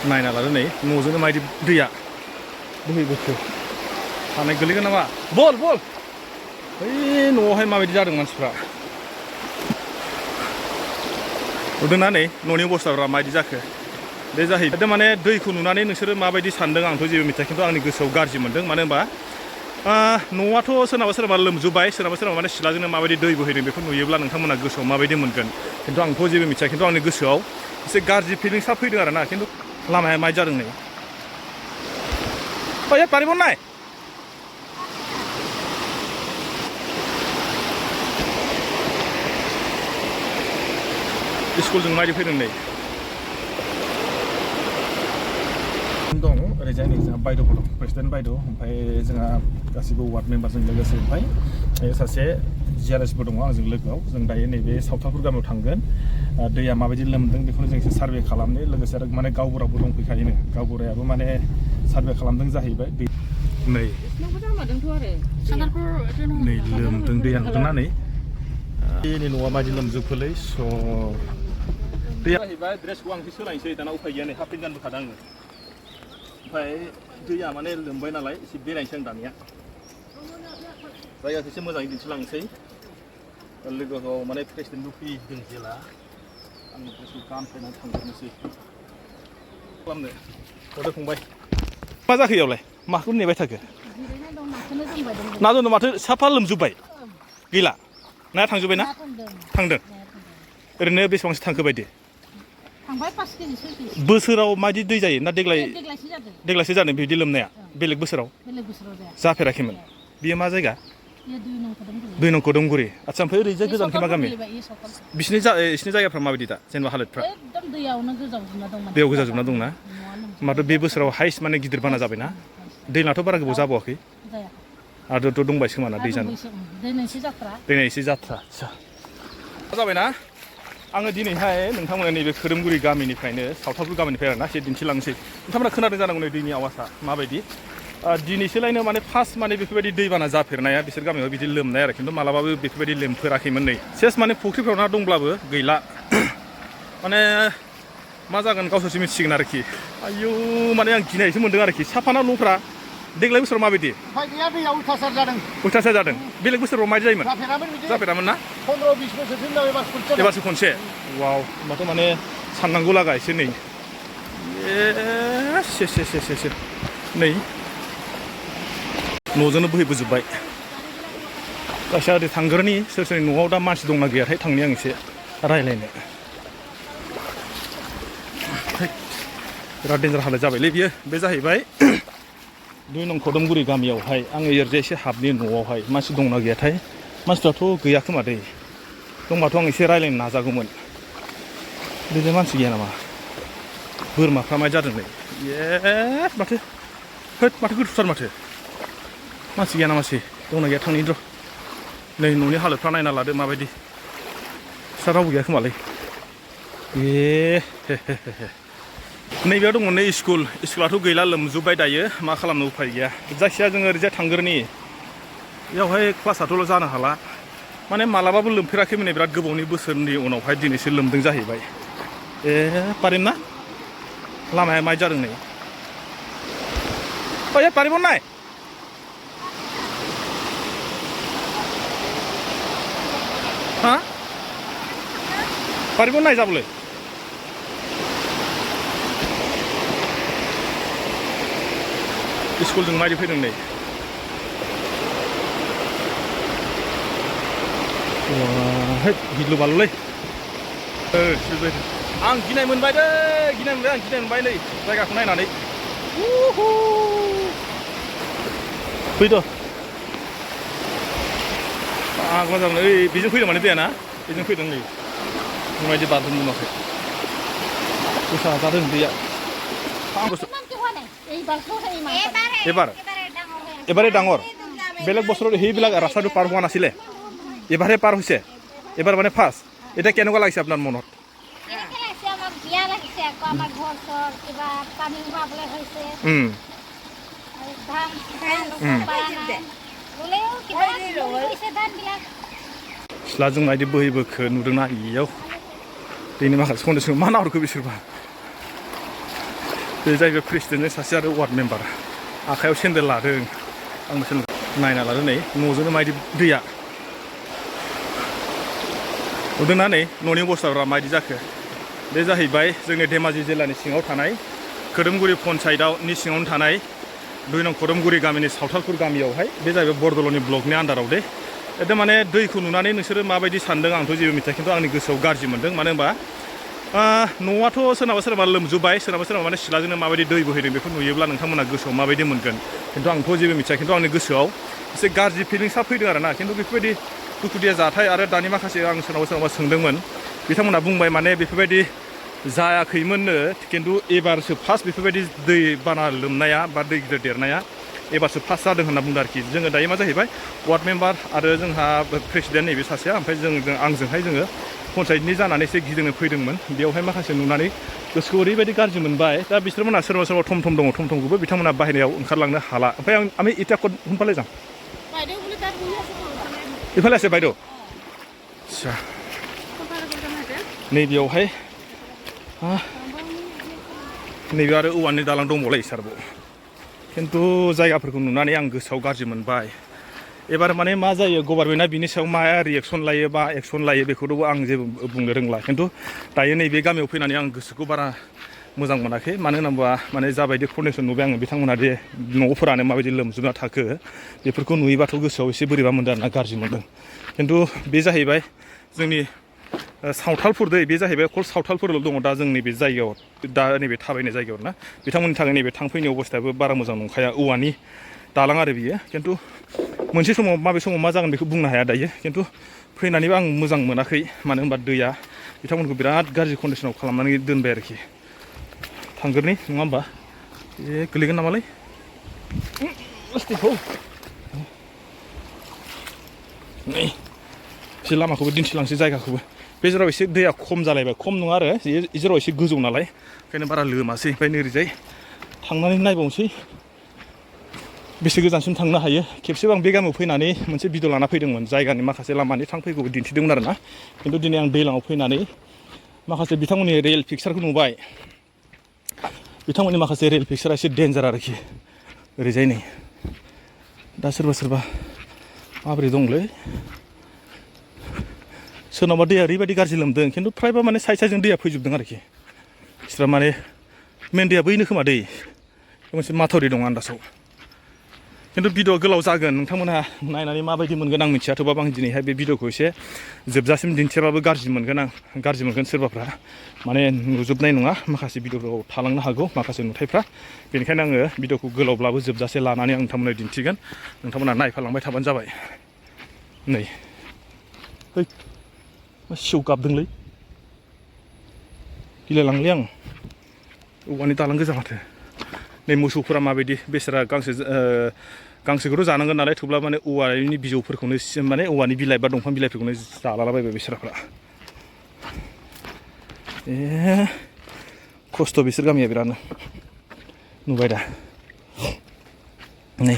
नायना लादो नै न'जोंनो माबायदि दैया बोहैबोखो हानाय गोलैगोन नामा बल बै न'आवहाय माबायदि जादों मानसिफ्रा नुदोंना नै न'नि अबस्थाफ्रा माबायदि जाखो बे जाहैबाय माने दैखौ नुनानै नोंसोरो माबायदि सानदों आंथ' जेबो मिथिया खिन्थु आंनि गोसोआव गाज्रि मोनदों मानो होनबा न'आथ' सोरनाबा लोमजोब्बाय सोरनाबा माने सिथ्लाजोंनो माबायदि दै बोहैदों बेखौ नुयोब्ला नोंथांमोना गोसोआव माबायदि मोनगोन खिन्थु आंथ' जेबो मिथिया खिन्थु आंनि गोसोआव एसे गाज्रि फिलिंसा फैदों आरो ना खिन्थु लामाया माबायदि जादों नै ओइ पारिबन नाय स्कुलजों माबायदि फैदों नै दं ओरैजाय नै जोंहा बायद'फोर दं प्रेसिडेन्ट बायद' ओमफ्राय जोंहा गासिबो वार्ड मेम्बारजों लोगोसे ओमफ्राय सासे जिआरएसबो दङ आंजों लोगोआव जों दायो नैबे सावथालफोर गामियाव थांगोन दैया माबायदि लोमदों बेखौनो जों एसे सार्भे खालामनो लोगोसे आरो माने गावबुराबो दंफैखायोनो गावबुरायाबो माने सार्भे खालामदों जाहैबाय नै नै लोमदों दैया नुदोंना नै बेनि न'आ माबायदि लोमजोबखोलै स' दैया जाहैबाय ड्रेसखौ आं एसे सोलायनोसै दाना उफाय गैया नै हाफ पेन्ट गानबोखादों आङो ओमफ्राय दैया माने लोमबाय नालाय एसे बेरायनोसै आं दानिया जायगाखौ एसे मोजाङै दिन्थिलांनोसै लोगोआव माने प्रेसिडेन्टबो फैदों जेला आं ड्रेसखौ गानफैनानै थांजोबनोसै खालामनो हरदो फंबाय मा जाखो इयावलाय माखौ नेबाय थाखो ना दं माथो साफा लोमजोब्बाय गैला नाया थांजोब्बाय ना थांदों ओरैनो बेसेबांसो थांखो बायदि बोसोराव माबायदि दै जायो ना देग्लायसो जादों बिदि लोमनाया बेलेग बोसोराव जाफेराखैमोन बियो मा जायगा 2 नं कदमगुरि आच्छा ओमफ्राय ओरैजाय गोजानखै मा गामि बिसिनि जायगाफ्रा माबायदि दा जेनेबा हालोदफ्रा दैयाव गोजावजोबना दंना होमबाथ' बे बोसोराव हाइस्ट माने गिदिर बाना जाबायना दैलाथ' बारा गोबाव जाबावाखै आरोथ' दंबायसो खोमा ना दै जानो दैनायसो जाथ्रा आच्छा जाबायना आङो दिनैहाय नोंथांमोना नैबे खोरोमगुरि गामिनिफ्रायनो सावथालफोर गामिनिफ्राय आरोना एसे दिन्थिलांनोसै नोंथांमोना खोनादों जानांगौ नै दैनि आवाजआ माबायदि दिनैसोलायनो माने फार्स्ट माने बेफोरबायदि दैबाना जाफेरनाया बिसोर गामियाव बिदि लोमनाय आरो खिन्थु मालाबाबो बेफोरबायदि लोमफेराखैमोन नै सेस माने फुख्रिफ्राव ना दंब्लाबो गैला माने मा जागोन गावसोरसो मिथिसिगोन आरोखि आयौ माने आं गिनायसो मोन्दों आरोखि साफाना न'फ्रा देग्लाय बोसोराव माबायदि गैया दैया अयथासार जादों बेलेग बोसोराव माबायदि जायोमोन जाफेरामोन ना 15-20 बोसोरसो उनाव एबारसो खनसे वाव होमबाथ' माने साननांगौ लागा एसे नै से नै न'जोंनो बोहैबोजोब्बाय गासै ओरै थांग्रोनि सोर सोरनि न'आव दा मानसि दंना गैयाथाय थांनि आं एसे रायलायनो बिराद डेन्जार हालोद जाबायलै बियो बे जाहैबाय 2 नं कदमगुरि गामियावहाय आङो ओरैजाय एसे हाबनि न'आवहाय मानसि दंना गैयाथाय मानसिफ्राथ' गैया खोमा दै दंबाथ' आं एसे रायलायनो नाजागौमोन बेजों मानसि गैया नामा बोरमाफ्रा मा जादों नै माथो गोथौथार माथो मानसि गैया नामासै दंना गैया थांनि र' नै न'नि हालोदफ्रा नायना लादो माबायदि फिसा रावबो गैया खोमालै नैबेयाव दङ नै स्कुलाथ' गैला लोमजोब्बाय दायो मा खालामनो उफाय गैया जायखिजाया जोङो ओरैजाय थांग्रोनि बेयावहाय क्लासाथ'ल' जानो हाला माने मालाबाबो लोमफेराखैमोन बिराद गोबावनि बोसोरनि उनावहाय दिनैसो लोमदों जाहैबाय पारिम ना लामाया माबायदि जादों नै ओइ पारिबन नाय हा पारिबन नाय जाबोलै स्कुलजों माबायदि फैदों नै गिलु बालुलै आं गिनाय मोनबाय नै जायगाखौ नायनानै फैद' मा जागोन ओइ बेजों फैदों माने दैया ना बेजों फैदों नै माबायदि बारदों नुवाखै गोसा जादों दैया এবারে ডাঙৰ বেলেগ বছৰত সেইবিলাক ৰাস্তাটো পাৰ হোৱা নাছিলে এবাৰহে পাৰ হৈছে এবাৰ মানে ফাৰ্ষ্ট এটা কেনেকুৱা লাগিছে আপোনাৰ মনত सिथ्लाजों माबायदि बोहैबोखो नुदोंना इयाव दैनि माखासे कन्डिसन मा नाहरखो बिसोरबा बे जाहैबाय प्रेसिडेन्टजों सासे आरो वार्ड मेम्बार आखायाव सेन्देल लादों आंबो सेन्देल नायना लादों नै न'जोंनो माबायदि दैया नुदोंना नै न'नि अबस्थाफ्रा माबायदि जाखो बे जाहैबाय जोंनि धेमाजि जिल्लानि सिङाव थानाय खोदोमगुरि पन्सायतनि सिङावनो थानाय 2 नं खोदोमगुरि गामिनि सावथालपुर गामियावहाय बे जाहैबाय बरदल'नि ब्लकनि आन्दाराव दे एकदम माने दैखौ नुनानै नोंसोरो माबायदि सानदों आंथ' जेबो मिथिया खिन्थु आंनि गोसोआव गाज्रि मोनदों मानो होनबा न'आथ' सोरनाबा लोमजोब्बाय सोरनाबा माने सिथ्लाजोंनो माबायदि दै बोहैदों बेखौ नुयोब्ला नोंथांमोना गोसोआव माबायदि मोनगोन खिन्थु आंथ' जेबो मिथिया खिन्थु आंनि गोसोआव एसे गाज्रि फिलिंसा फैदों आरोना खिन्थु बेफोरबायदि दुखुदिया जाथाय आरो दानि माखासे आं सोरनाबा सोंदोंमोन बिथांमोना बुंबाय माने बेफोरबायदि जायाखैमोननो खिन्थु एबारसो फार्स्ट बेफोरबायदि दै बाना लोमनाया बा दै गिदिर देरनाया एबारसो फार्स्ट जादों होनना बुंदों आरोखि जोङो दायो मा जाहैबाय वार्ड मेम्बार आरो जोंहा प्रेसिडेन्ट नैबे सासेया ओमफ्राय आंजोंहाय जोङो पन्सायतनि जानानै एसे गिदिंनो फैदोंमोन बेयावहाय माखासे नुनानै गोसोखौ ओरैबायदि गाज्रि मोनबाय दा बिसोरमोना सोरबा टम टम दङ टम टमखौबो बिथांमोना बाहेरायाव ओंखारलांनो हाला ओमफ्राय आं इटा कड होनफालाय जां इफाले আছে বাইদেউ আচ্ছা नैबेयावहाय नैबे आरो औवानि दालां दंबावलाय सारबाव खिन्थु जायगाफोरखौ नुनानै आं गोसोआव गाज्रि मोनबाय एबार माने मा जायो गभर्नमेन्टआ बिनि सायाव मा रिएक्सन लायो बा एक्सन लायो बेखौथ' आं जेबो बुंनो रोंला खिन्थु दायो नैबे गामियाव फैनानै आं गोसोखौ बारा मोजां मोनाखै मानो होनोबा माने जाबायदि कन्डिसन नुबाय आङो बिथांमोना दे न'फोरानो माबायदि लोमजोबना थाखो बेफोरखौ नुयोबाथ' गोसोआव एसे बोरैबा मोनदों आरोना गाज्रि मोनदों खिन्थु बे जाहैबाय जोंनि सावथालफोर दै बे जाहैबाय कल सावथालफोरल' दङ दा जोंनि बे जायगायाव दा नैबे थाबायनाय जायगायाव ना बिथांमोननि थाखाय नैबे थांफैनाय अबस्थायाबो बारा मोजां नंखाया औवानि दालां आरो बियो खिन्थु मोनसे समाव माबे समाव मा जागोन बेखौ बुंनो हाया दायो खिन्थु फैनानैबो आं मोजां मोनाखै मानो होनबा दैया बिथांमोनखौ बिराद गाज्रि कन्डिसनाव खालामनानै दोनबाय आरोखि थांगोरनि नङा होमबा ए गोलैगोन नामालै प्लास्टिकखौ नै एसे लामाखौबो दिन्थिलांसै जायगाखौबो बे जेराव एसे दैया खम जालायबाय खम नङा आरो जेराव एसे गोजौ नालाय ओंखायनो बारा लोमासै ओमफ्राय नैरैजाय थांनानै नायबावनोसै बेसे गोजानसिम थांनो हायो खेबसेबो आं बे गामियाव फैनानै मोनसे भिडिअ लाना फैदोंमोन जायगानि माखासे लामानि थांफैगौबो दिन्थिदोंमोन आरोना खिन्थु दिनै आं दैलाङाव फैनानै माखासे बिथांमोननि रियेल पिक्सारखौ नुबाय बिथांमोननि माखासे रियेल पिक्सारा एसे डेन्जार आरोखि ओरैजाय नै दा सोरबा माबोरै दंलै सोरनावबा दैया ओरैबायदि गाज्रि लोमदों खिन्थु फ्रायबा माने साइडजों दैया फैजोबदों आरोखि बिसोरा माने मेन दैया बैनो खोमा दै मोनसे माथावरि दं आन्दासाव खिन्थु भिडिअ गोलाव जागोन नोंथांमोनहा नायनानै माबायदि मोनगोन आं मिथिया थेवबाबो आं दिनैहाय बे भिडिअखौ एसे जोबजासिम दिन्थियाबाबो गाज्रि मोनगोन सोरबाफ्रा माने नुजोबनाय नङा माखासे भिडिअफोराव थालांनो हागौ माखासे नुथायफ्रा बेनिखायनो आङो भिडिअखौ गोलावब्लाबो जोबजासे लानानै आं नोंथांमोननो दिन्थिगोन नोंथांमोनहा नायफालांबाय थाबानो जाबाय नै सिउ गाबदोंलै गिलायलांलै आं औवानि दालां गोजा माथो नै मोसौफोरा माबायदि बेसोरा गांसोखौथ' जानांगोन नालाय थेवब्ला माने औवानि बिजौफोरखौनो माने औवानि बिलाइ बा दंफां बिलाइफोरखौनो जालालाबायबाय बिसोरफ्रा खस्थ' बिसोर गामिया बिरादनो नुबाय दा नै